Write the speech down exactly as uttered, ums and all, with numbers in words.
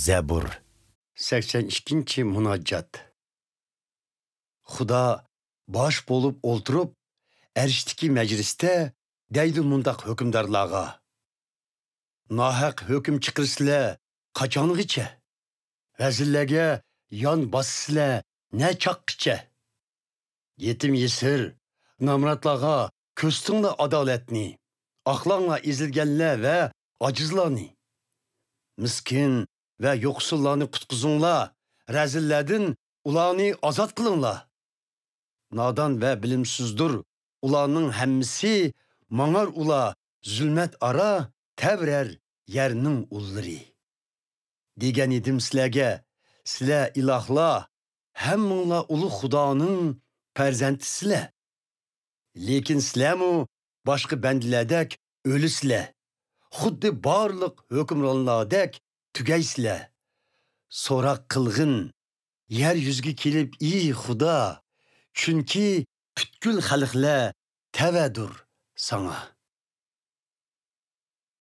زەبۇر. سەكسەن ئىككىنچى مۇناجات. خۇدا باش بولۇپ ئولتۇرۇپ، ئەرشتىكى مەجلىستە دەيدۇ مۇنداق ھۆكۈمدارلارغا: ناھەق ھۆكۈم چىقىرىسىلەر قاچانغىچە؟ رەزىللەرگە يان باسىسىلەر نە چاغقىچە؟ يېتىم يېسىر، نامراتلارغا كۆرسىتىڭلار ئادالەتنى، ئاقلاڭلار ئېزىلگەنلەر ۋە ئاجىزلارنى. مىسكىن ۋە يوقسۇللارنى قۇتقۇزۇڭلار، رەزىللەردىن ئۇلارنى ئازاد قىلىڭلار. نادان ۋە بىلىمسىزدۇر ئۇلارنىڭ ھەممىسى، ماڭار ئۇلار زۇلمەت ئارا، تەۋرەر يەرنىڭ ئۇللىرى. دېگەن ئىدىم سىلەرگە، سىلەر ئىلاھلار، ھەممىڭلار ئۇلۇغ خۇدانىڭ پەرزەنتىسىلەر. لېكىن سىلەرمۇ باشقا بەندىلەردەك ئۆلىسىلەر، خۇددى بارلىق ھۆكۈمرانلاردەك تۈگەيسىلەر. سوراق قىلغىن، يەر يۈزىگە كېلىپ، ئى خۇدا، چۈنكى پۈتكۈل خەلقلەر تەۋەدۇر ساڭا.